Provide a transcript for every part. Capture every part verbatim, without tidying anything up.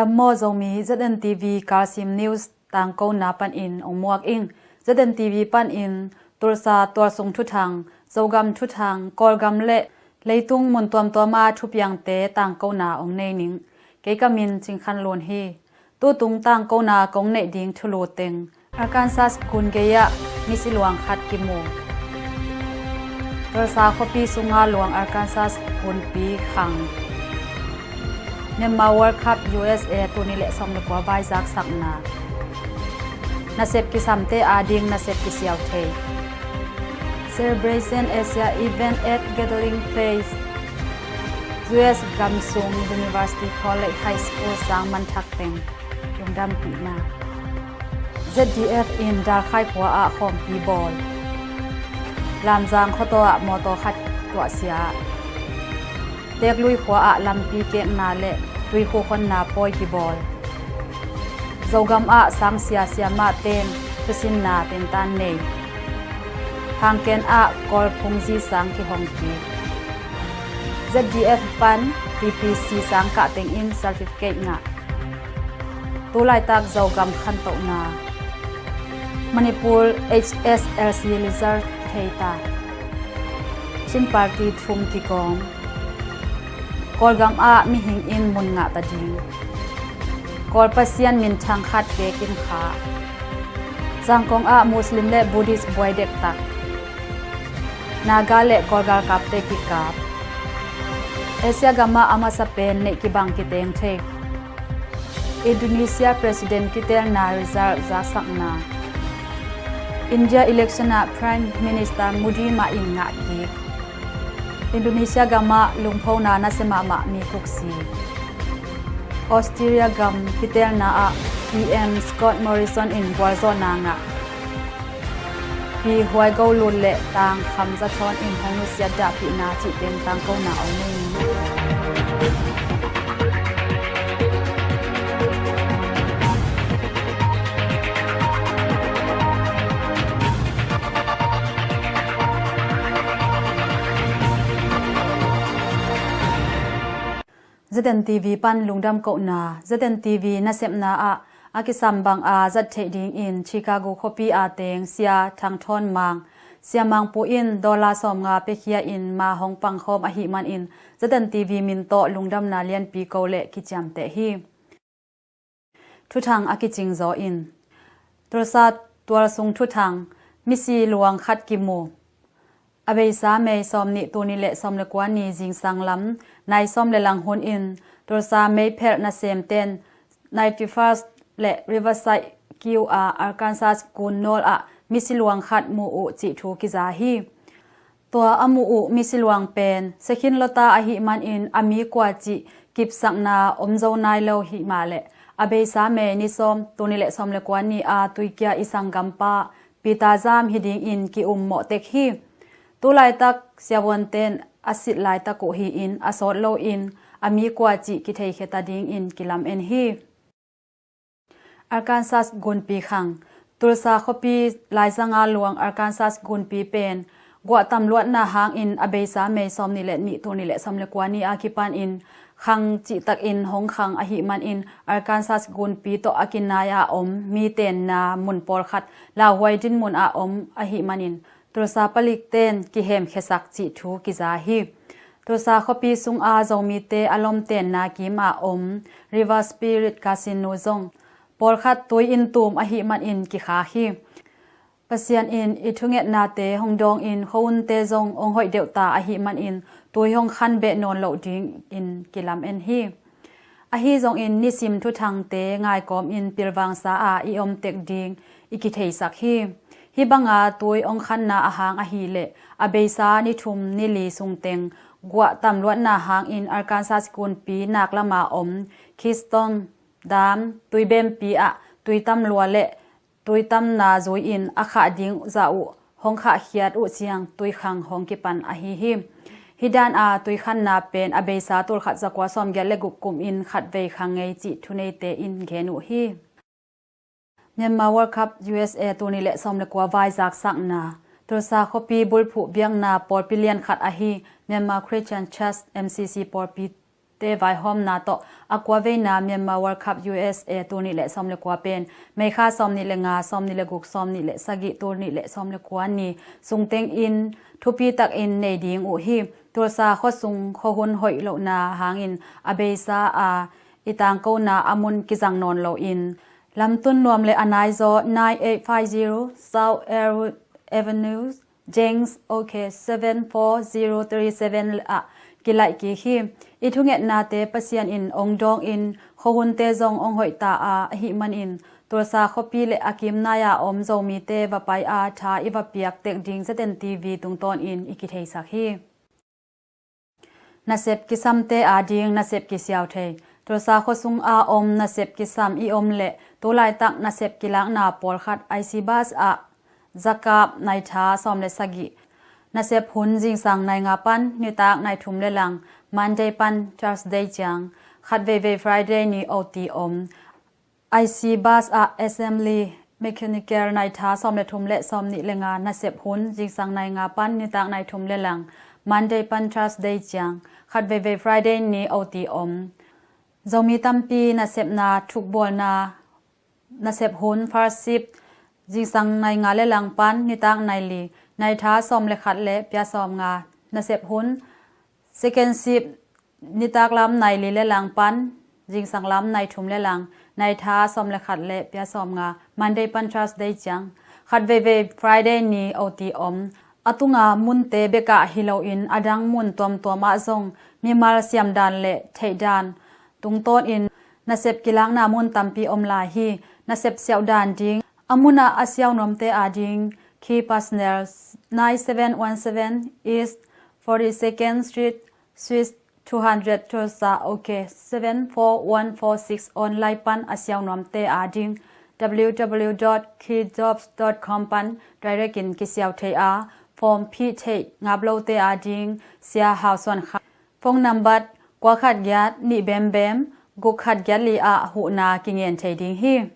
Tam maw Zomi, Z N T V Kalsim News tangkona panin ong muak ing. Z N T V panin Tulsa tualsung thuthang, Zogam thuthang, Kawlgam le leitung mun tuamtuama thupiangte tangkona ong nei ning. Kei ka min Cing Khan Lun hi. Tutung tangkona kong neih ding thulu teng Arkansas gun gei-ah misi luang khat kimu. Tulsa khuapi sunga luang Arkansas gunpi khang. Myanmar World Cup U S A tul nih le sawm le kua vaizak sakna. Nasep kisamte ading nasep kisiau thei. Celebration Asia event at Gathering Place. U S gam sung University College High School sang manthak teng lungdampihna. Z D F in Dalkhai khua ah khawmpi bawl. Lamzang khuataw ah mawtaw khat tuahsia. Teeklui khua ah lampi kekna le tuikhu khonna pawi kibawl. Zogam ah sangsia siamah ten thusinna tentan nei. Hangken ah Kawl phungzi sang kihong kik. Z D F pan T P C sang kah tengin certificate ngah. Tulaitak Zogam khantohna. Manipur H S L C result thei ta. Chin party thum kikawm. Kawlgam ah mihing in mun ngah ta ding. Kawl Pasian minthang khat kekin kha. Zangkong ah Muslim le Buddhist buai dektak. Naga le Kawl galkapte kikap. Asia gam ah a masa pen neih kibang kiteng thei. Indonesia President kitelna result zaksakna. India election ah Prime Minister Modi mah in ngah kik. Indonesia gam ah lungphona nasia mahmah mi kuksi. Australia gam kitelna ah P M Scott Morrison in gualzawhna ngah. Pi Huai Go Lun le Tang Kham Za Thawn in hong nusiat dahpihna cih teng tangkona ong nei. Z N T V pan lungdam kohna. Z N T V nasepna ah a kisam banga zat theih dingin Chicago khuapi a teng Sia Thang Thawn Mang, Sia Mang Pu in dollar sawmnga piakhia in ma hong pangkhawm ahih manin Z N T V min tawh lungdamna lianpi ko le kiciamteh hi. Thuthang a kicing zaw in. Tulsa tualsung thuthang, misi luang khat kimu. A beisa May sawm nih, tul nih le sawm le kua ni zingsang lam nai sawm le lang hun in Tulsa meiphelh nasemten ninety-first le Riverside kiu a Arkansas gun nawl ah misi luang khat mu uh cih thu kiza hi. Tua a mu uh misi luang pen sekhin lota ahih manin a mi kua cih kipsakna om zo nai lo hi mah le a beisa May ni sawm, tul nih le sawm le kua ni a tuikia i sanggampa Peter Zam hi dingin ki-um mawh tek hi. Tulaitak siavuanten a sit laitak uh hi-in a sawt loin a mi kua cih kitheikhia ta dingin kilamen hi. Arkansas gunpi khang. Tulsa khuapi laizanga luang Arkansas gunpi pen guah tam luatna hangin a beisa May sawm nih le nih, tul nih le sawm le kua ni a kipanin khang cihtakin hong khang ahih manin Arkansas gunpi tawh a kinai a om mi tenna mun pawlkhat lauhuai dinmun a om ahih manin Tulsa palikten kihemkhiasak cih thu kiza hi. Tulsa khuapi sunga Zomite a lomtenna kim a om River Spirit Casino zong pawlkhat tui in tum ahih manin kikhak hi. Pasian in i thungetnate hong dawngin khuahunte zong hong hoih deuh ta ahih manin tui hong khan beh nawn loh dingin kilamen hi. Ahi zongin nisim thuthangte ngaikawmin pilvangsa a i om tek ding i kitheisak hi. Hih banga tui hong khanna ahang ahileh a beisa ni thum ni li sungteng guah tam luatna hangin Arkansas gunpi naklama om Keystone Dam tuibempi ah tui tam lua le tui tamna zui-in a khah ding zah uh hong khahkhiat uh ciang tuikhang hong kipan ahi hi. Hih dan a tuikhanna pen a beisa tulkhat zakua sawmgiat le guk kumin khatvei khang ngei cih thuneite in gen uh hi. Myanmar World Cup U S A tul nih le sawm le kua vaizak sakna. Tulsa khuapi bulphuh biakna pawlpi lian khat ahi Myanmar Christian Church M C C pawlpi te vaihawmna tawh a kua veina Myanmar World Cup U S A tul nih le sawm le kua pen May kha sawm nih le nga, sawm nih le guk, sawm nih le sagih, tul nih le sawm le kua ni sungteng in thupi takin nei ding uh hi. Tulsa khuasung khuahun hoih lohna hangin a beisa a i tangkona a mun kizang nawn loin lamtun nuam le a naizaw nine eight five zero South Elwood Avenue, James, OK, seven four zero three seven ah kilaih kik hi. I thungetnate Pasian in ong dawngin khuahunte zong ong hoih ta a, ahih manin Tulsa khuapi le a kimnai-a om Zomite va pai a tha i va piak tek ding Z N T V tungtawnin i kitheisak hi. Nasep kisamte ading nasep kisiau thei. Tulsa khuasung a om nasep kisam i om leh tulaitak nasep kilakna pawlkhat I C bus ah zakap naitha sawm le sagih, nasep hun zingsang nai nga pan nitak nai thum le lang, Monday pan Thursday ciang, khat veivei Friday ni O T om. I C bus ah assembly mechanical naitha sawm le thum le sawm nih le nga, nasep hun zingsang nai nga pan nitak nai thum le lang, Monday pan Thursday ciang, khat veivei Friday ni O T om. Zomi tampi nasepna thukbawlna nasep hun first shift zingsang nai nga le lang pan nitak nai li, naitha sawm le khat le pia sawm nga, nasep hun second shift nitak lam nai li le lang pan zingsang lam nai thum le lang, naitha sawm le khat le pia sawm nga, Monday pan Thursday ciang, khat veivei Friday ni O T om. A tunga munte bekah hi loin a dang mun tuamtuam ah zong mimal siamdan le theihdan tungtawnin nasep kilakna mun tampi om lai hi. Nasep siauhdan ding a munah a siau nuamte ading khi personnel nine seven one seven East forty-second Street, Suite two hundred Tulsa, OK, seven four one four six, online pan a siau nuamte ading W W W dot khi jobs dot com pan direct in kisiau thei a, form phih theih ngap lote ading Sia Hau Suan Khai phone number kua khat giat nih bembem guk khat giat li ah huhna kingen thei ding hi.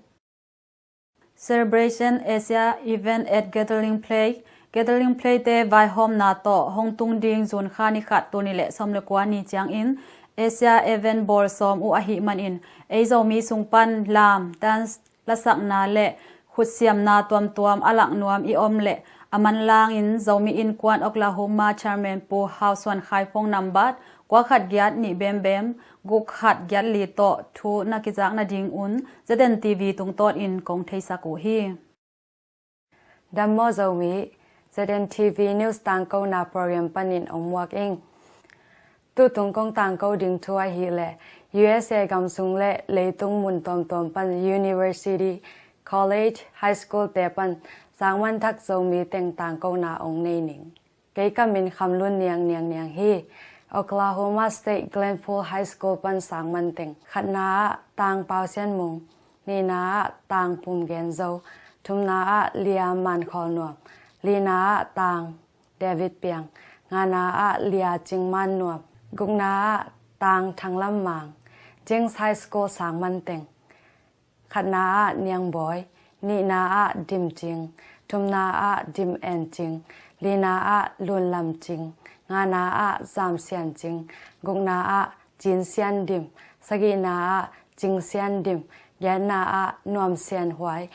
Celebration Asia Event at Gathering Place. Gathering Place te vaihawmna tawh hong tung ding June kha ni khat, tul nih le sawm le kua ni ciangin Asia Event bawl sawm uh ahih manin ei Zomi sung pan lam, dance, lasakna le khutsiamna tuamtuam a lak nuam i om leh a manlangin Zomi Innkuan Oklahoma Chairman Pu Hau Suan Khai phone number kua khat giat nih bembem guk khat giat li tawh thu na kizak nadingun Z N T V tungtawnin kong theisak uh hi. Dam maw Zomi, Z N T V News tangkona program panin ong muak ing. Tutung kong tangko ding thu ahih leh U S A gam sung le leitung mun tuamtuam pan university, college, high school te pan sangman thak Zomi teng tangkona ong nei ning. Kei ka min Kham Lun Niang Niang Niang hi. Oklahoma State Glenpool High School pan sangman teng. Khatna ah Tang Pau Sian Mung, nihna ah Tang Pum Gen Zo, thumna ah Lia Man Khawl Nuam, lina ah Tang David Piang, ngana ah Lia Cing Man Nuam, gukna ah Tang Thang Lam Mang. James High School sangman teng. Khatna ah Niang Bawi, nihna ah Dim Cing, thumna ah Dim En Cing, lina ah Lun Lam Cing, ngana ah Zam Sian Cing, gukna ah Cin Sian Dim, sagihna ah Cing Sian Dim, giatna ah Nuam Sian Huai,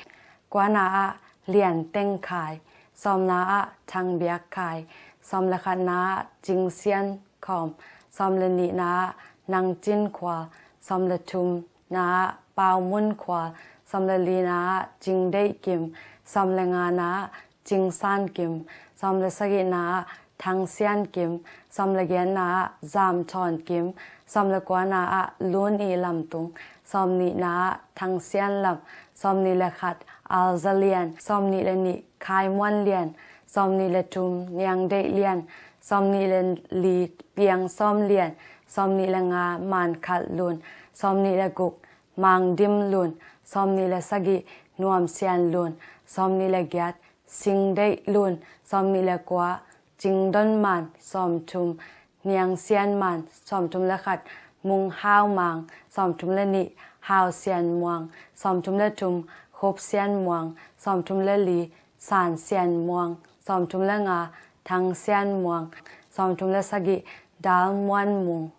kuana ah Lian Teng Khai, sawmna ah Thang Biak Khai, sawm le khatna ah Cing Sian Khawm, sawm le nihna ah Nang Cin Khual, sawm le thum na ah Pau Mun Khual, sawm le lina ah Cing Deih Kim, sawm le ngana ah Cing San Kim, sawm le sagihna ah Thang Sian Kim, sawm le giatna ah Zam Thawn Kim, sawm le kuana ah Lun I Lam Tung, sawm nihna ah Thang Sian Lam, sawm nih le khat Al Za Lian, sawm nih le nih Khai Muan Lian, sawm nih le thum Niang Deih Lian, sawm nih le li Piang Sawm Lian, sawm nih le nga Man Khat Lun, sawm nih le guk Mang Dim Lun, sawm nih le sagih Nuam Sian Lun, sawm nih le giat Sing Deih Lun, sawm nih le kua Cing Don Man, sawm thum Niang Sian Man, sawm thum le khat Mung Hau Mang, sawm thum le nih Hau Sian Muang, sawm thum le thum Khup Sian Muang, sawm thum le li San Sian Muang, sawm thum le nga Thang Sian Muang, sawm thum le sagih Dal Muan Mung,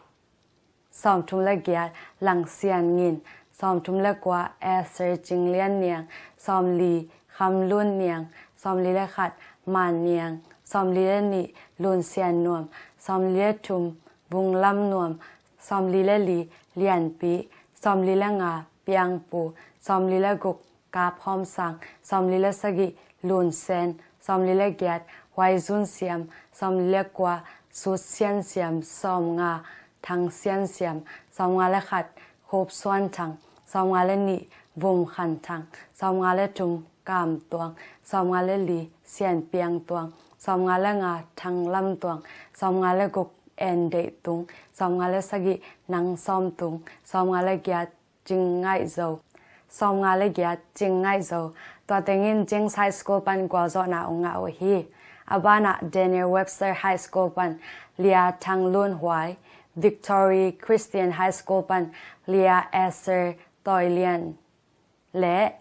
Sawmthum le giat, Langsian Ngin. Sawmthum le kua, Esther Cing Lian Niang. Sawmli, Kham Lun Niang. Sawmli le khat, Man Niang. Sawmli le nih, Lun Sian Nuam. Sawmli le thum, Vung Lam Nuam. Sawmli le li, Lian Pi. Sawmli le nga, Piang Pu. Sawmli le guk, Kap Hawm Sang. Sawmli le sagih, Lun Sen. Sawmli le giat, Huai Zun Siam. Sawmli le kua, Sut Sian Siam. Sawmnga, Thang Sian Siam. Sawmnga le khat, Khup Suan Thang. Sawmnga le nih, Vum Khan Thang. Sawmnga le thum, Kam Tuang. Sawmnga le li, Sian Piang Tuang. Sawmnga le nga, Thang Lam Tuang. Sawmnga le guk, En Deih Tung. Sawmnga le sagih, Nang Sawm Tung. Sawmnga le giat, Cing Ngaih Zo. Sawmnga le giat, Cing Ngaih Zo. Tua tengin James High School pan gualzawhna ong ngah uh hi. A banah Daniel Webster High School pan Lia Thang Lun Huai, Victory Christian High School pan Lia Esther Toi Lian le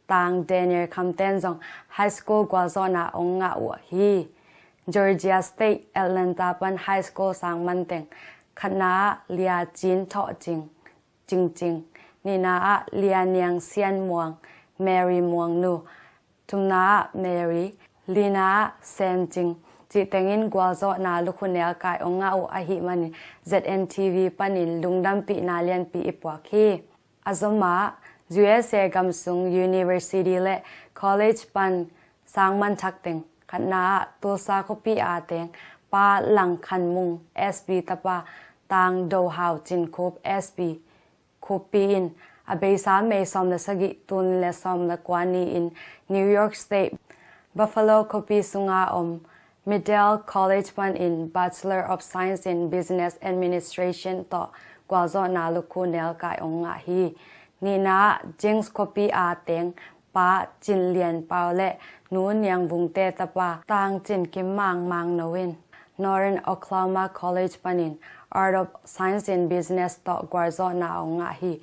Tang Daniel Kham Ten zong high school gualzawhna ong ngah uh hi. Georgia State Atlanta pan high school sang man teng, khatna ah Lia Cin Thawh Cing, Cing Cing. Nihna ah Lia Niang Sian Muang, Mary Muang Nu. Thumna ah Mary, lina ah Sen Cing. Cih tengin gualzawhna lukhunel kai ong ngah uh ahih manin Z N T V panin lungdampihna lianpi i puak hi. A zom ah U S A gam sung university le college pan sang man thak teng, khatna ah Tulsa khuapi a teng Pa Lang Khan Mung S P tapa Tang Do Hau Cin Khup S P khuppi in a beisa May sawm le sagih, tul nih le sawm le kua ni-in New York State Buffalo khuapi sunga om Middle College panin Bachelor of Science in Business Administration tawh gualzawhna lukhunel kai ong ngah hi. Nihna ah James khuapi a teng Pa Cin Lian Pau le Nu Niang Vung te tapa Tang Cin Kim Mang Mang No in Northern Oklahoma College panin Art of Science in Business tawh gualzawhna ong ngah hi.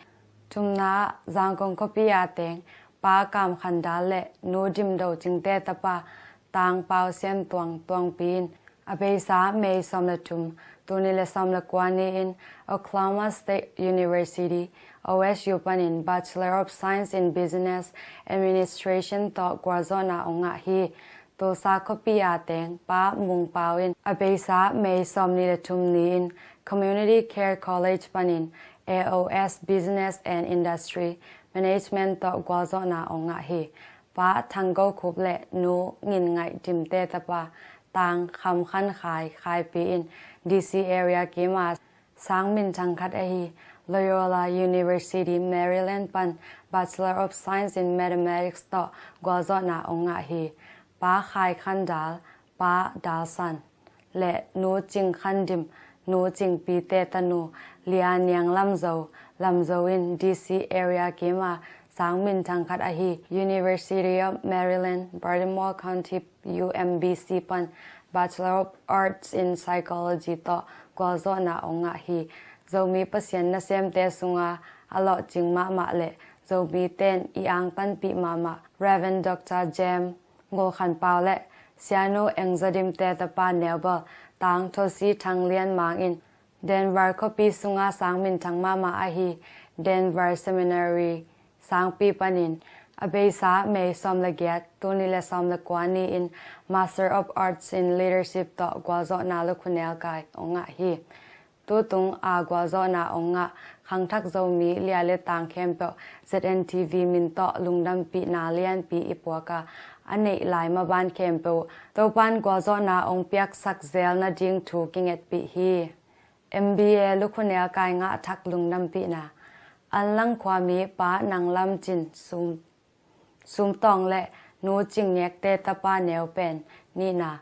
Thumna ah Zangkong khuapi a teng Pa Kam Khan Dal le Nu Dim Do Cing te tapa Tang Pau Sian Tuang Tuangpi in a beisa May sawm le thum, tul nih le sawm le kua ni-in Oklahoma State University, O S U panin Bachelor of Science in Business Administration tawh gualzawhna ong ngah hi. Tulsa khuapi a teng Pa Mung Pau in a beisa May sawm nih le thum ni-in Community Care College panin A O S Business and Industry Management tawh gualzawhna ong ngah hi. Pa Thang Go Khup le Nu Ngin Ngaih Dim te tapa Tang Kham Khan Khai Khaipi in D C area kima sang minthang khat ahi Loyola University Maryland pan Bachelor of Science in Mathematics tawh gualzawhna ong ngah hi. Pa Khai Khan Dal, Pa Dal San le Nu Cing Khan Dim, Nu Cing Pi te tanu Lia Niang Lam Zo, Lam Zo in D C area kima sang minthang khat ahi University of Maryland, Baltimore County, U M B C pan Bachelor of Arts in Psychology tawh gualzawhna ong ngah hi. Zomi Pasian nasemte sunga a lawhcing mahmah le Zomi ten i angtanpih mahmah Reverend Doctor Jem Ngul Khan Pau le Sianu Eng Za Dim te tapa neubal Tang Tho Si Thang Lian Mang in Denver khuapi sunga sang minthang mahmah ahi Denver Seminary sangpi panin a beisa May sawm le giat, tul nih le sawm le kua ni-in Master of Arts in Leadership tawh gualzawhna lukhunel kai ong ngah hi. Tutung a gualzawhna ong ngah khangthak Zomi lia le tang khempeuh Z N T V min tawh lungdampihna lianpi i puak a, a neih lai maban khempeuh Topan gualzawhna ong piaksak zel nading thu kingetpih hi. M B A lukhunel kai ngah thak lungdampihna. Anlang khuami Pa Nang Lam Cin Sum, Sum Tawng le Nu Cing Nek te tapa neu pen nihna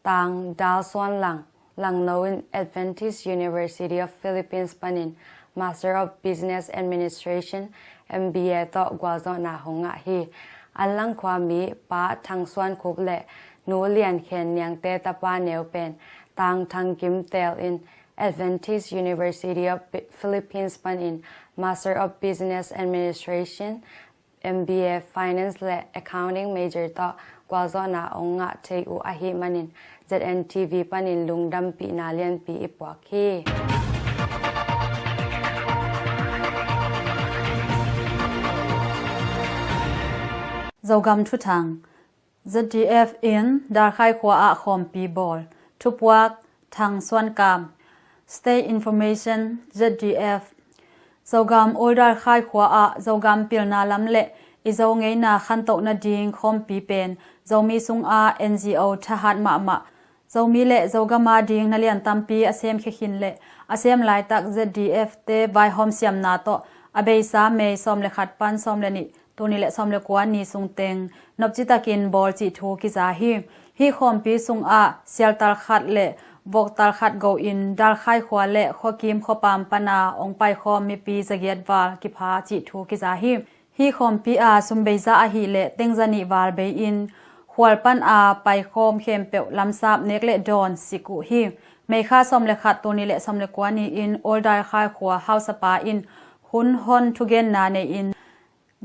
Tang Dal Suan Lang, Langno in Adventist University of Philippines panin Master of Business Administration, M B A tawh gualzawhna hong ngah hi. Anlang khuami Pa Thang Suan Khup le Nu Lian Khen Niang te tapa neu pen Tang Thang Kim Tel in Adventist University of Philippines panin Master of Business Administration, M B A Finance le Accounting major tawh gualzawhna ong ngah thei uh ahih manin Z N T V panin lungdampihna lianpi i puak hi. Zogam thuthang. Z D F in Dalkhai khua ah khawmpi bawl. Thupuak Thang Suan Kam. State Information, Z D F. Zogam Old Dalkhai khua ah Zogam pilna lam le i Zo ngeina khantoh nading khawmpi pen Zomi sunga N G O thahat mahmah, Zomi le Zogam a ding na lian tampi a semkhia khin le a sem laitak Z D F te vaihawm siamna tawh a beisa May sawm le khat pan sawm le nih, tul nih le sawm le kua ni sungteng nopci takin bawl cih thu kiza hi. Hih khawmpi sungah sialtal khat le voktal khat go in Dalkhai khua le khuakim khuapam pana ong paikhawm mipi zagiat val kipha cih thu kiza hi. Hih khawmpi a sum bei za ahih leh tengza nih val bei in khual pana paikhawm khempeuh lamsap nek le dawn sik uh hi. May kha sawm le khat, tul nih le sawm le kua ni-in Old Dalkhai khua hausapa in hun hon thugenna nei in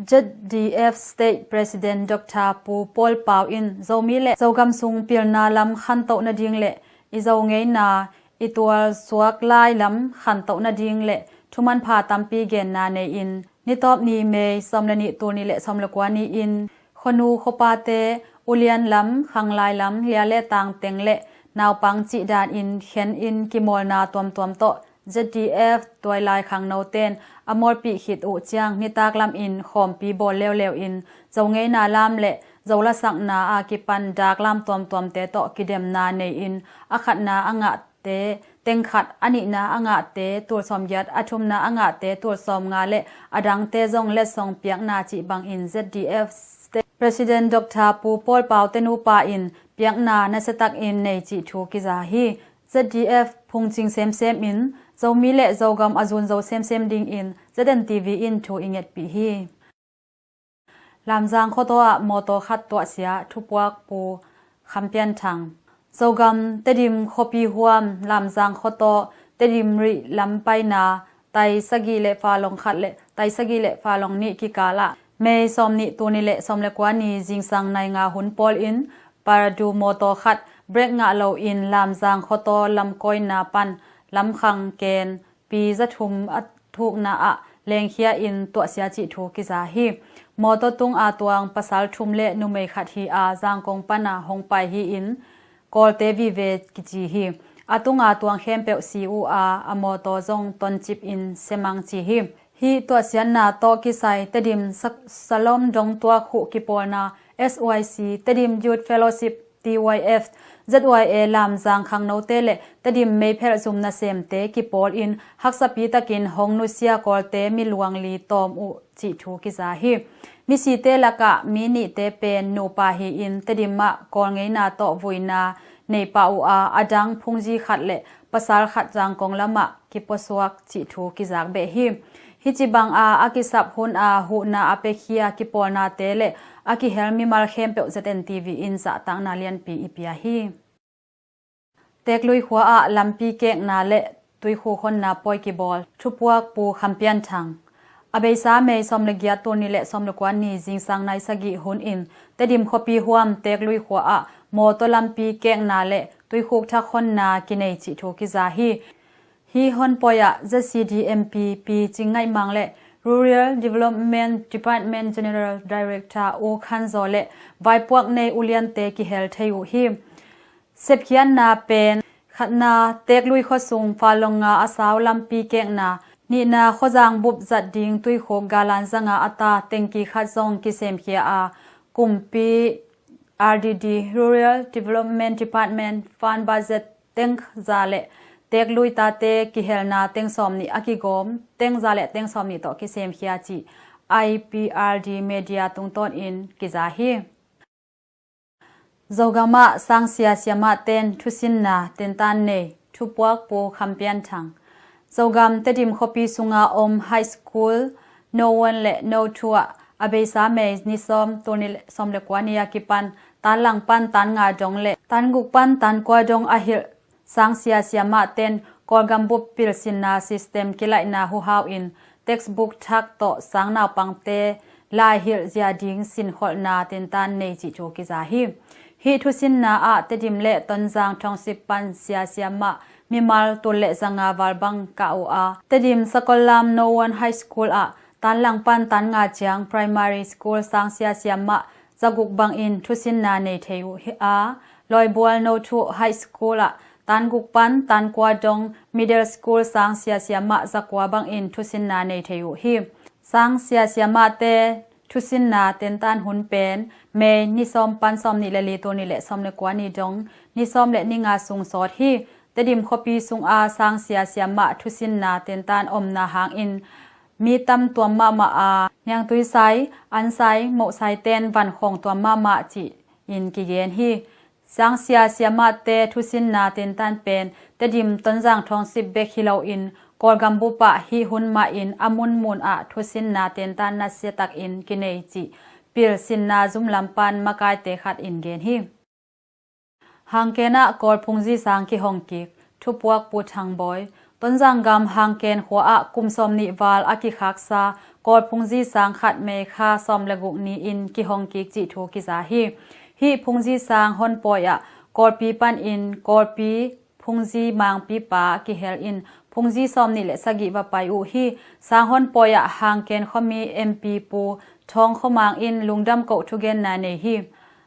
Z D F State President Doctor Pu Paul Pau in Zomi le Zogam sung pilna lam khantoh nading le i Zo ngeina i tualsuak lai lam khantoh nading le thumanpha tampi genna nei in, nitawp ni May sawm le nih, tul nih le sawm le kua ni-in khuanu khuapate ulian lam, khanglai lam, lia le tangteng le naupang cih danin khen in kimawlna tuamtuam tawh Z D F tuailai khangnoten a mawlpih khit uh ciang nitak lamin khawmpi bawl leuleu in Zo ngeina lam le Zo lasakna a kipan dak lam tuamtuamte tawh kidemna nei in a khatna a ngahte teng khat, a nihna a ngahte tul sawmgiat, a thumna a ngahte tul sawmnga le a dangte zong letsong piakna cih bangin Z D F State President Doctor Pu Paul Pau te nupa in piakna nasiatakin nei cih thu kiza hi. Z D F phungcing semsem in Zomi le Zogam a zun zo semsem dingin Z N T V in thu i ngetpih hi. Lamzang khuataw ah mawtaw khat tuahsia. Thupuak Pu Kham Pian Thang. Zogam Tedim khuapi huam Lamzang khuataw Tedim rih lam paina tai sagih le falong khat le tai sagih le falong nih kikal ah May sawm nih, tul nih le sawm le kua ni zingsang nai nga hun pawl in Paradu mawtaw khat brake ngah loin Lamzang khuataw lamkawina pan lamkhang ken pi za thum a thukna ah lengkhia in tuahsia cih thu kiza hi. Mawtaw tung a tuang pasal thum le numei khat hi a, Zangkong pana hong pai hi-in Kawlte vive kici hi. A tunga tuang khempeuh si uh a, a mawtaw zong toncip in semang ci hi. Hih tuahsiatna tawh kisai Tedim Sa-, Salom Dong tuak huh kipawlna S Y C, Tedim Youth Fellowship, T Y F, Z Y A Lamzang khangnote le Tedim meiphelh zum nasemte kipawl in haksapi takin hong nusia Kawlte miluang li tawm uh cih thu kiza hi. Misite lakah mi nihte pen nupa hi-in Tedim ah Kawl ngeina tawh vuina nei pah uh a, a dang phungzi khat le pasal khat Zangkong lamah kipuasuak cih thu kizak beh hi. Hih ci banga a kisap hun a huhna a pekhia kipawlnate le a kihel mimal khempeuh Z N T V in zahtakna lianpi i pia hi. Teeklui khua ah lampi kekna le tuikhuk honna pawi kibawl. Thupuak Pu Kham Pian Thang. A beisa May sawm le giat, tul nih le sawm le kua ni zingsang nai sagih hun in Tedim khuapi huam Teeklui khua ah mawtaw lampi kekna le tuikhuk thak honna kinei cih thu kiza hi. Hih honpawi ah Z C D M P Pi Cing Ngaih Mang le Rural Development Department General Director U Khan Zaw le vaipuak nei uliante kihel thei uh hi. Sepkhiatna pen khatna, Teeklui khuasung falong nga a sau lampi kekna, nihna, khuazang bup zat ding tuikhuk galan zanga a ta tengki khat zong kisemkhia a, kumpi R D D, Rural Development Department, fund budget teng za le Teeklui tate kihelna teng sawm nih a kigawm teng za le teng sawm nih tawh kisemkhia cih I P R D media tungtawnin kiza hi. Zogam ah sangsia siamahten thusinna tentan nei. Thupuak Pu Kham Pian Thang. Zogam Tedim khuapi sunga om High School No one le No two ah a beisa May ni sawm, tul nih le sawm le kua ni a kipan tan lang pan tan nga dong le tan guk pan tan kua dong a hilh sangsia siamahten Kawlgam bup pilsinna system kilaihna huhau in textbook thak tawh sang naupangte laihilh zia ding sinkholhna tentan nei cih thu kiza hi. Hih thusinna ah Tedim le Tonzang Tongsip pan sia siamah mimal tul le zanga val bang kah uh a, Tedim Sakollam No one High School ah tan lang pan tan nga ciang Primary School sangsia siamah zaguk bangin thusinna nei thei uh hi a, Lawibual No two High School ah tan guk pan tan kua dong, Middle School sang sia siamah zakua bangin thusinna nei thei uh hi. Sang sia siamahte thusinna tentan hun pen May ni sawm pan sawm nih le li, tul nih le sawm le kua ni dong ni sawm le ni nga sung sawt hi. Tedim khuapi sunga sang sia siamah thusinna tentan omna hangin mi tam tuam mahmah a, niangtui sai, an sai, moh sai ten van khawng tuam mahmah ci-in kigen hi. Sang sia siamahte thusinna tentan pen Tedim Tonzang Thawngsip bek hi loin Kawlgam bup ah hih hun mahin a munmun ah thusinna tentan nasia takin kinei cih pilsinna zum lam pan makaite khat in gen hi. Hangken ah Kawl phungzi sang kihong kik. Thupuak Pu Thang Bawi. Tonzang gam Hangken khua ah kum sawm nih val a kikhaksa Kawl phungzi sang khat May kha sawm le guk ni-in kihong kik cih thu kiza hi. Hih phungzi sang honpawi ah Kawlpi panin Kawlpi phungzi mangpipa kihel in phungzi sawm nih le sagih va pai uh hi. Sang honpawi ah Hangken khuami M P Pu Thawng Khua Mang in lungdam koh thugenna nei hi.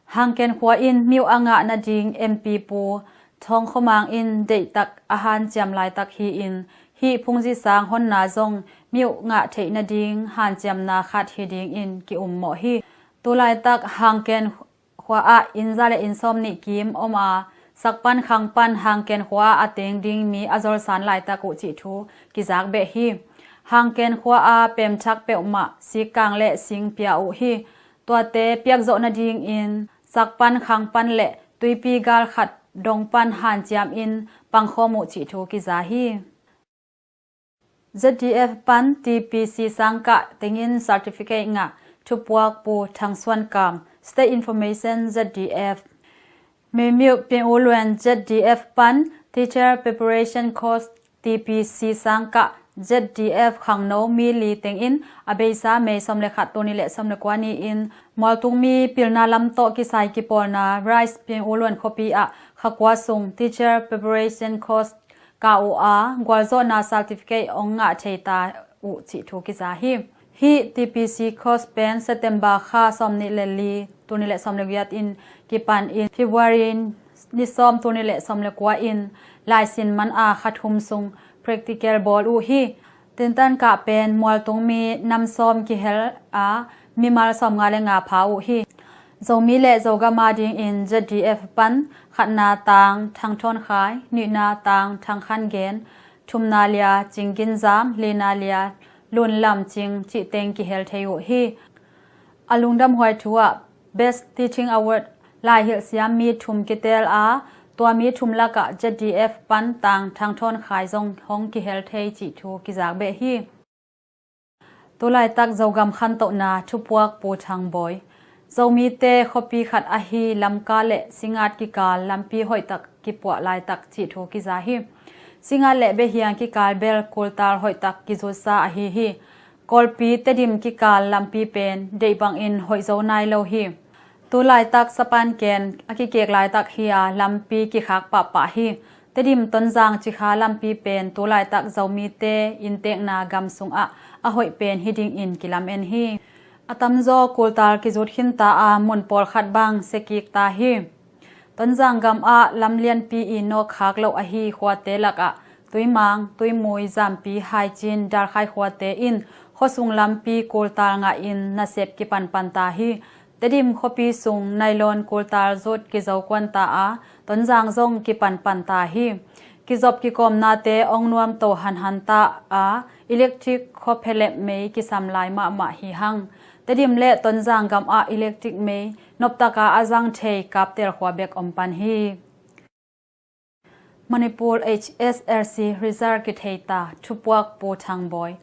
Hangken khua in miuh a ngah nading M P Pu Thawng Khua Mang in deihtak a hanciam laitak hi-in, hih phungzi sang honna zong miuh ngah theih nading hanciamna khat hi dingin ki-ummawh hi. Tulaitak Hangken khua ah inn za le inn sawm nih kim om a, sak pan khang pan Hangken khua ah a teng ding mi a zolsan laitak uh cih thu kizak beh hi. Hangken khua a pemthak peuhmah sikkang le sing pia uh hi. Tuate piakzawh nadingin sak pan khang pan le tuipi gal khat dong pan hanciam in pangkhawm uh cih thu kiza hi. Z D F pan T P C sangkah tengin certificate ngah Thupuak Pu Thang Suan Kam, State Information, Z D F. Mimiu Pin U Luan, Z D F pan Teacher Preparation Course, T P C sangkah Z D F khangno mi li tengin a beisa May sawm le khat, tul nih le sawm le kua ni-in mualtung mi pilna lam tawh kisai kipawlna Rice Pin U Luan khuapi ah kha kua sung Teacher Preparation Course kah uh a, gualzawhna certificate hong ngah thei ta uh cih thu kiza hi. Hih T P C course pen September kha sawm nih le li, tul nih le sawm le giat in kipan in February ni sawm, tul nih le sawm le kua in laisin man a kha thum sung practical bawl uh hi. Tentan kah pen mualtung mi nam sawm kihel a, mimal sawm nga le nga pha uh hi. Zomi le Zogam a dingin Z D F pan khatna Tang Thang Thawn Khai, nihna Tang Thang Khan Gen, thumna lia Cing Gin Zam, lina lia Lun Lam Cing cih teng kihel thei uh hi. A lungdamhuai thu ah Best Teaching Award laihilh siam mi thum kiteel a, tua mi thum lakah Z D F pan Tang Thang Thawn Khai zong hong kihel thei cih thu kizak beh hi. Tulaitak Zogam khantohna, Thupuak Pu Thang Bawi. Zomite khuapi khat ahi Lamka le Singat kikal lampi hoihtak kipuah laitak cih thu kiza hi. Singat le Behiang kikal bel kultal hoihtak kizutsa ahi hi. Kawlpi Tedim kikal lampi pen deih bangin hoih zo nai lo hi. Tulaitak Sapanken a kikek laitak hi a, lampi kikhak pahpah hi. Tedim Tonzang Cikha lampi pen tulaitak Zomite inntekna gam sungah a hoih pen hi dingin kilamen hi. A tamzaw kultal kizut khinta a, mun pawlkhat bang siakik ta hi. Tonzang gam ah lam lianpi i nawk khak loh ahi khuate lakah Tuimang, Tuimui, Zampi, Haicin, Dalkhai khuate in khuasung lampi kultal ngahin nasep kipanpan ta hi. Tedim khuapi sung nylon kultal zut kizo kuan ta a, Tonzang zong kipanpan ta hi. Kizop kikawmnate hong nuamto hanhan ta a, electric khuaphelep mei kisam lai mahmah hi hang. Tedim le Tonzang gam ah electric mei noptaka a zang thei Kaptel khua bek om pan hi. Manipur H S L C result kithei ta, Thupuak Pu Thang Bawi.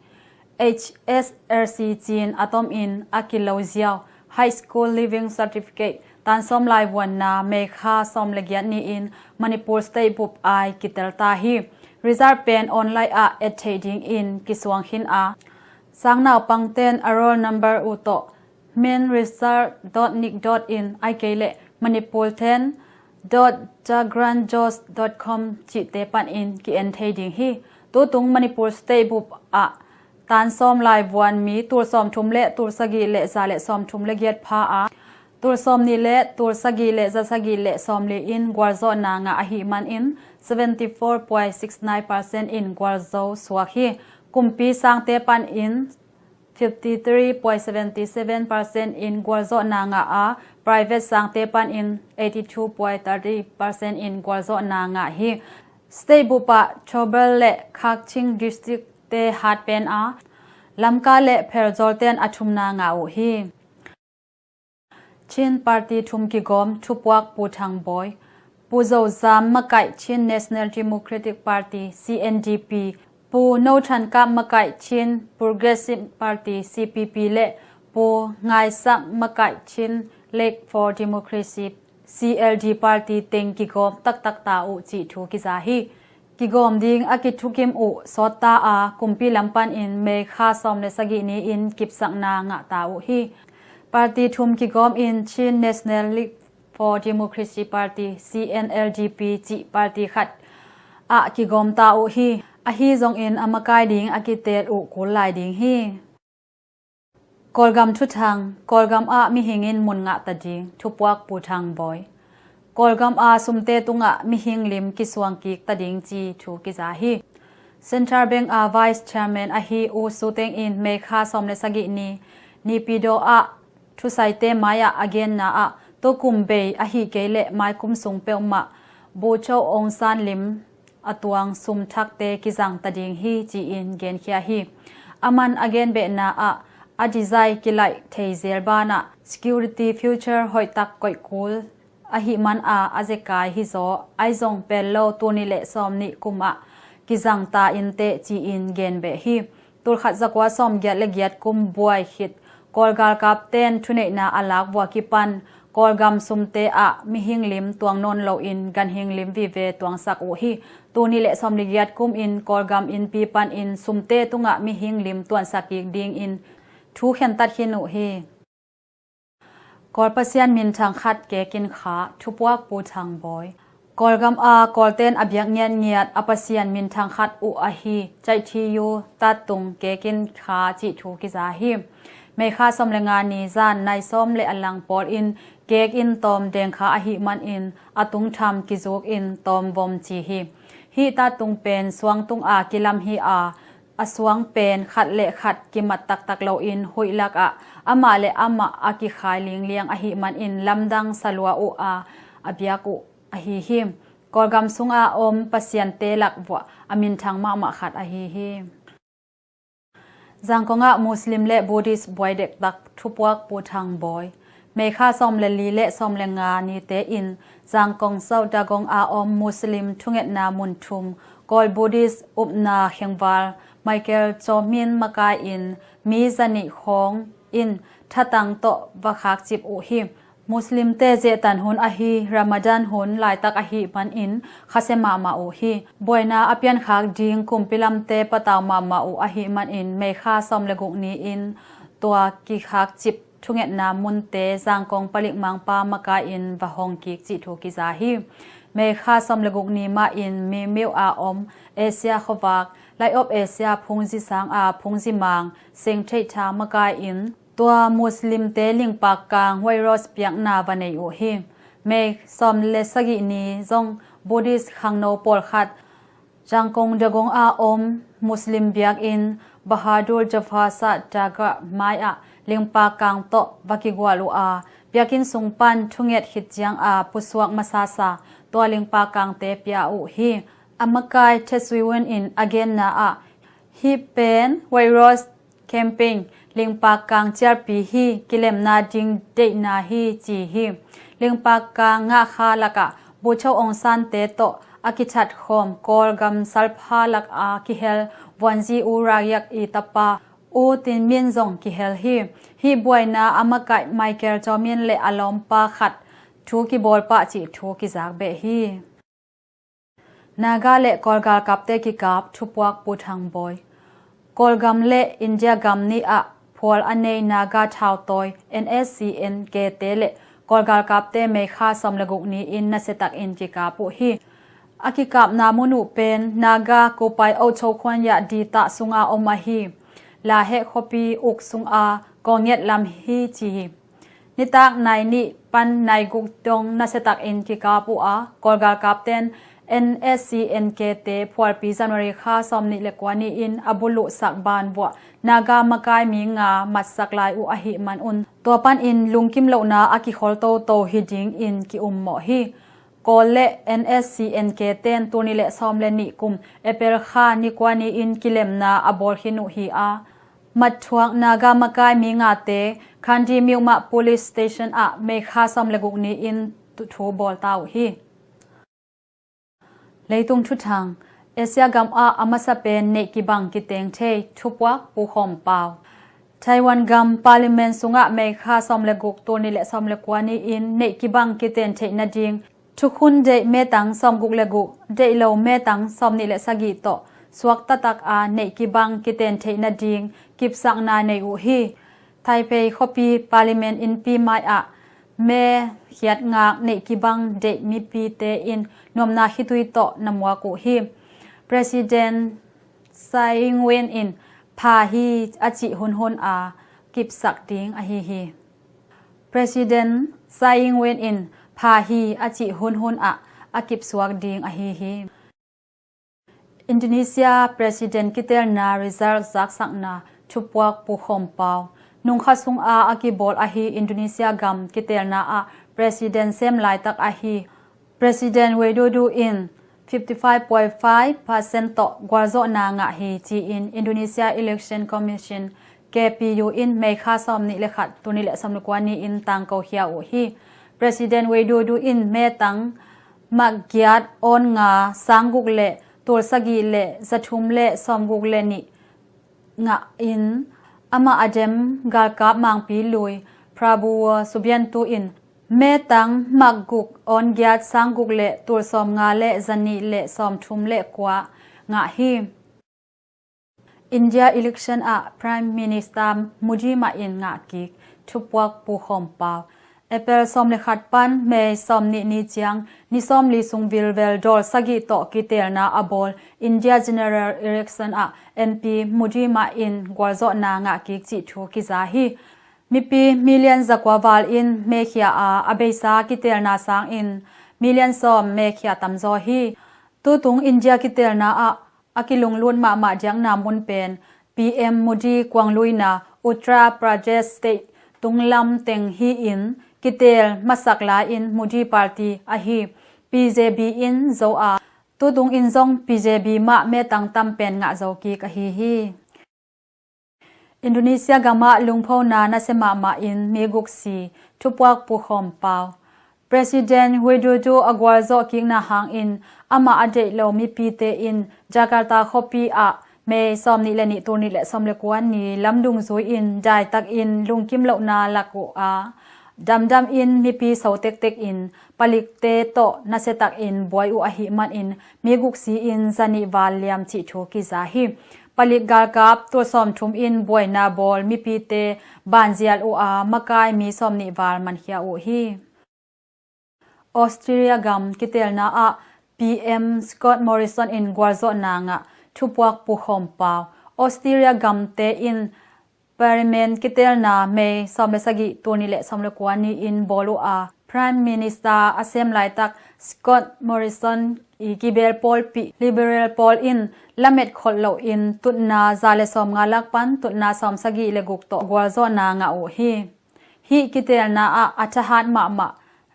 H S L C cin a tomin a kilo ziau High School Leaving Certificate tan sawm lai vuanna May kha sawm le giat ni-in Manipur State bup ai kitel ta hi. Result pen online ah et theih dingin kisuang khin a, sang naupangten a roll number uh tawh main result dot nic dot in, ahih kei leh Manipur ten dot jagran josh dot com cihte panin ki-en thei ding hi. Tutung Manipur State bup ah tan sawm lai vuan mi tul sawmthum le tul sagih le za le sawmthum le giat pha a, Tul sawmnih le tul sagih le za sagih le sawmli in gualzawhna ngah ahih manin seventy four point six nine percent in gualzo suak hi. Kumpi sangte panin fifty three point seventy seven percent in gualzawhna ngah a, private sangte panin eighty two point thirty percent in gualzawhna ngah hi. State bup ah Thoubal le Kakching district te hat pen a, Lamka le Pherzawl ten a thumna ngah uh hi. Chin Party thum kigawm, thupuak Pu Thang Bawi, Pu Zo Zam makaih Chin National Democratic Party, C N D P, Pu No Than Kap makaih Chin Progressive Party, C P P, le Pu Ngai Sak makaih Chin League for Democracy, C L D party teng kigawm taktak ta uh cih thu kiza hi. Kigawm ding a kithukim uh sawt ta a, kumpi lam panin May kha sawm le sagih ni-in kipsakna ngah ta uh hi. Party thum kigawm in Chin National League for Democracy Party, C N L D P, cih party khat ah kigawm ta uh hi. Ahi zongin a makai ding a kiteel uh kul lai ding hi. Kawlgam thuthang, Kawlgam ah mihing in mun ngah ta ding, thupuak Pu Thang Bawi. Kawlgam a sumte tungah mihing lim kisuang kik ta ding ci thu kiza hi. Central Bank a Vice Chairman ahi U Su Teng in May kha sawm le sagih ni, Naypyidaw ah thusaite mai-ah a genna ah, tukum bei ahi kei leh mai kum sung peuhmah Bogyoke Aung San lim a tuang sum thakte kizang ta ding hi ci-in genkhia hi. Aman a genbehna ah a design kilaih thei zel banah security feature hoihtak koih kul ahih man a, a zekai hizaw ahi zong pel lo, tul nih le sawmnih kum ah kizang ta inteh ci-in genbeh hi. Tul khat za kua sawm giat le giat kum buai khit Kawl galkap ten thuneihna a lak vua kipan Kawlgam sumte ah mihing lim tuang nawn loin ganhing lim vive tuangsak uh hi. Tul nih le sawmli giat kum in Kawlgam innpi panin sumte tungah mihing lim tuansak kik dingin thu khentat khin uh hi. Kawl Pasian minthang khat kekin kha, thupuak Pu Thang Bawi. Kawlgam a Kawlten a biak ngiatngiat a Pasian minthang khat uh ahi Caih Thi Yu tattung kekin kha cih thu kiza hi. May kha sawm le nga ni zan nai sawm le a lang pawl in kekin tawm dengkha ahih manin a tungtham kizukin tawm vom ci hi. Hih tattung pen suang tung a kilam hi a, a suang pen khat le khat kimat taktak loin huih lakah amah le amah a kikhai lingliang ahih manin lamdang salua uh a, a biak uh ahi hi. Kawlgam sunga om Pasiante lak vuah a minthang mahmah khat ahi hi. Zangkong ah Muslim le Buddhist buai dektak, thupuak Pu Thang Bawi. May kha sawm le li le sawm le nga nite in Zangkong South Dagong a om Muslim thungetna mun thum, Kawl Buddhist upna khengval Michael Chaw Hmin makai in mi zanih khawng in thatang tawh va khakcip uh hi. Muslimte zehtan hun ahi Ramadan hun laitak ahih manin khasia mahmah uh hi. Buaina a piankhak ding kumpi lamte patau mahmah uh ahih manin May kha sawm le guk ni-in tua kikhakcip thungetna munte Zangkong palik mangpa makai-in va hong kik cih thu kiza hi. May kha sawm le guk ni mahin Mimiu a om Asia khuavak, Light of Asia phungzi sang a phungzi mang Seng Theih Tha makai-in tua Muslimte lingpak kang virus piakna va nei uh hi. May sawm le sagih ni zong Buddhist khangno pawlkhat Zangkong Dagong a om Muslim biakinn Bahadur Jafar Shah Dargah mai-ah lingpak kang tawh va kigual uh a, biakinn sung pan thunget khit ciang a pusuak masasa tua lingpak kangte pia uh hi. A makai Thet Sui Wun in a genna ah, hih pen virus campaign, lingpak kang cialpi hi, kilemna ding deihna hi ci hi. Lingpak kang ngahkha lakah Bogyoke Aung San te tawh a kithat khawm Kawlgam salpha lak a kihel vuanzi U Rayak i tapa U Tin Min zong kihel hi. Hih buaina a makaih Michael Chaw Hmin le a lawmpa khat thu kibawl pah cih thu kizak beh hi. Naga le Kawl galkapte kikap, thupuak Pu Thang Bawi. Kawlgam le India gam nih ah phual a nei Naga thautawi N S C N K te le Kawl galkapte May kha sawm le guk ni-in nasiatakin kikap uh hi. A kikapna mun uh pen Naga Kupai Ocho Khuanya Dita sunga om ahi Lahek khuapi uk sunga Kawlngiat lam hi ci hi. Nitak nai nih pan nai guk dong nasiatakin kikap uh a, Kawl galkapten N S C N K te phualpi January kha sawmnih le kua ni-in a buluhsak ban vuah Naga makai mi nga matsak lai uh ahih manun, tua panin lungkim lohna a kikhol toto hi dingin ki-ummawh hi. Kawl le N S C N K ten tul nih le sawm le nih kum April kha ni kua ni-in kilemna a bawl khin uh hi a, matthuak Naga makai mi ngate Kandi Miuhmah Police Station ah May kha sawm le guk ni-in thu bawl ta uh hi. Leitung thuthang. Asia gam ah a masa pen neih kibang kiteng thei, thupuak Pu Khawm Pau. Taiwan gam Parliament sungah May kha sawm le guk tul nih le sawm le kua ni-in neih kibang kiten theih nading thukhun deih metang sawmguk le guk, deih lo metang sawmnih le sagih tawh suak taktak a neih kibang kiten theih nading kipsakna nei uh hi. Taipei khuapi Parliament innpi mai ah me khiat ngak neih kibang deih mipite in nuamna khitui tawh na muak uh hi. President Tsai Ing-wen in pha hi a cih hunhun a kipsak ding ahi hi. President Tsai Ing-wen in pha hi a cih hunhun ah a kipsuak ding ahi hi. Indonesia President kitelna result zaksakna, thupuak Pu Khawm Pau. Nungkha sunga a kibawl ahi Indonesia gam kitelna ah President sem laitak ahi President Widodo in fifty five point five percent tawh gualzawhna ngah hi ci-in Indonesia Election Commission, K P U in May kha sawmnih le khat tul nih le sawm le kua ni-in tangko khia uh hi. President Widodo in metang makgiat awn nga sangguk le tul sagih le zathum le sawmguk le nih ngah in, amah a dem galkap mangpi lui Prabowo Subianto in metang makguk awn giat sangguk le tul sawmnga le zanih le sawmthum le kua ngah hi. India election ah Prime Minister Modi mah in ngah kik, thupuak Pu Khawm Pau. April sawm le khat pan May sawmnih ni ciang ni sawmli sung vilvel dawl sagih tawh kitelna a bawl India General Election ah M P Modi mah in gualzawhna ngah kik cih thu kiza hi. Mipi million zakua val in mekhia a, a beisa kitelna sangin million sawm mekhia tamzaw hi. Tutung India kitelna ah a kilunglut mahmah diakna mun pen P M Modi kuangluina Uttar Pradesh State tunglam teng hi-in, kitel masak lai-in Modi Party ahi B J P in zo a, tutung in zong B J P mah metang tam pen ngah zo kik ahi hi. Indonesia gamah lungphona nasia mahmah in mi guk si, thupuak Pu Khawm Pau. President Widodo a gualzawh kikna hangin amah a deih lo mipite in Jakarta khuapi ah May sawmnih le nih tul nih le sawm le kua ni lamdung zui-in daitakin lungkim lohna lak uh a, damdam in mipi so tektek in palikte tawh nasiatakin buai uh ahih manin mi guk si-in zanih val liam cih thu kiza hi. Palik galkap tul sawmthum in buaina bawl mipite banzial uh a, makai mi sawmnih val mankhia uh hi. Australia gam kitelna ah P M Scott Morrison in gualzawhna ngah, thupuak Pu Khawm Pau. Australia gamte in Parliament kitelna May sawm le sagih tul nih le sawm le kua ni-in bawl uh a, Prime Minister a sem laitak Scott Morrison i kibel pawlpih Liberal pawl in lamet kholh loin tutna za le sawmnga lak pan tutna sawmsagih le guk tawh gualzawhna ngah uh hi. Hih kitelna ah a thahat mahmah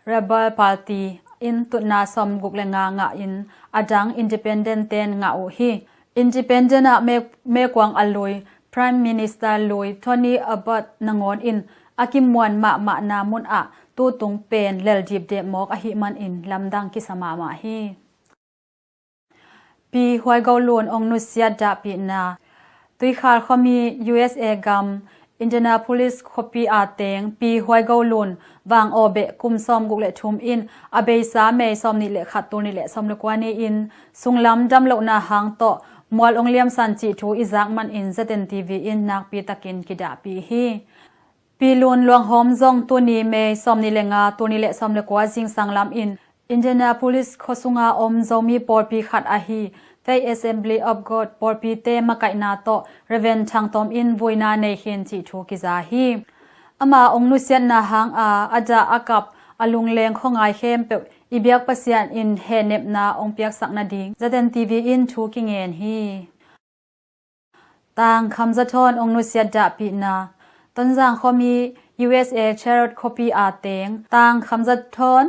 Labor Party in tutna sawmguk le nga ngah in, a dang Independent ten ngah uh hi. Independent ah me, mekuang a lui, Prime Minister lui Tony Abbott nangawn in a kimuan mahmahna mun ah tutung pen lel dipdep mawk ahih manin lamdang kisa mahmah hi. Pi Huai Go Lun ong nusiat dahpihna. Tuikhal khuami U S A gam Indianapolis khuapi a teng Pi Huai Go Lun vang awbeh kum sawmguk le thum in a beisa May sawmnih le khat tul nih le sawm le kua ni-in sunglam damlohna hang tawh mual ong liamsan cih thu i zak manin Z N T V in nakpi takin kidahpih hi. Pi Lun luanghawm zong tuni May sawmnih le nga tul nih le sawm le kua zingsang lam in Indianapolis khuasunga om Zomi pawlpi khat ahi Faith Assembly of God pawlpite makaihna tawh Reverend Thang Tawm in vuina nei khin cih thu kiza hi. Ama hong nusiatna hanga a dah a kap a lungleng khuangai khempeuh i biak Pasian in hehnepna hong piaksak nading Z N T V in thu kingen hi. Tang Khamza Thawn hong nusiat dahpihna. Tonzang khuami U S A Charlotte khuapi a teng Tang Khamza Thawn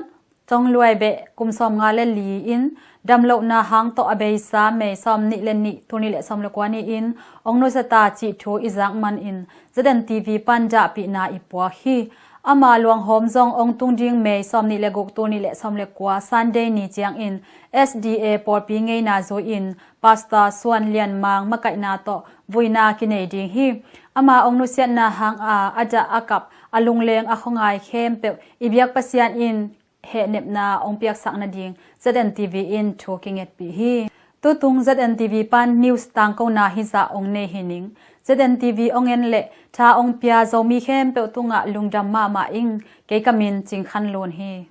Tong Luai Beh kum sawmnga le li in damlohna hang tawh a beisa May sawmnih le nih, tul nih le sawm le kua ni-in hong nusia ta cih thu i zak manin Z N T V pan dahpihna i puak hi. Ama luanghawm zong hong tung ding May sawmnih le guk, tul nih le sawm le kua Sunday ni ciangin S D A pawlpi ngeina zui-in Pastor Suan Lian Mang makaihna tawh vuina kinei ding hi. Ama hong nusiatna hanga a dah a kap a lungleng a khuangai khempeuh i biak Pasian in hehnepna hong piaksak nading Z N T V in thu kingetpih hi. Tutung Z N T V pan news tangkona hizah hong nei hi ning. Z N T V hong en le tha hong pia Zomi khempeuh tungah lungdam mahmah ing. Kei ka min Cing Khan Lun hi.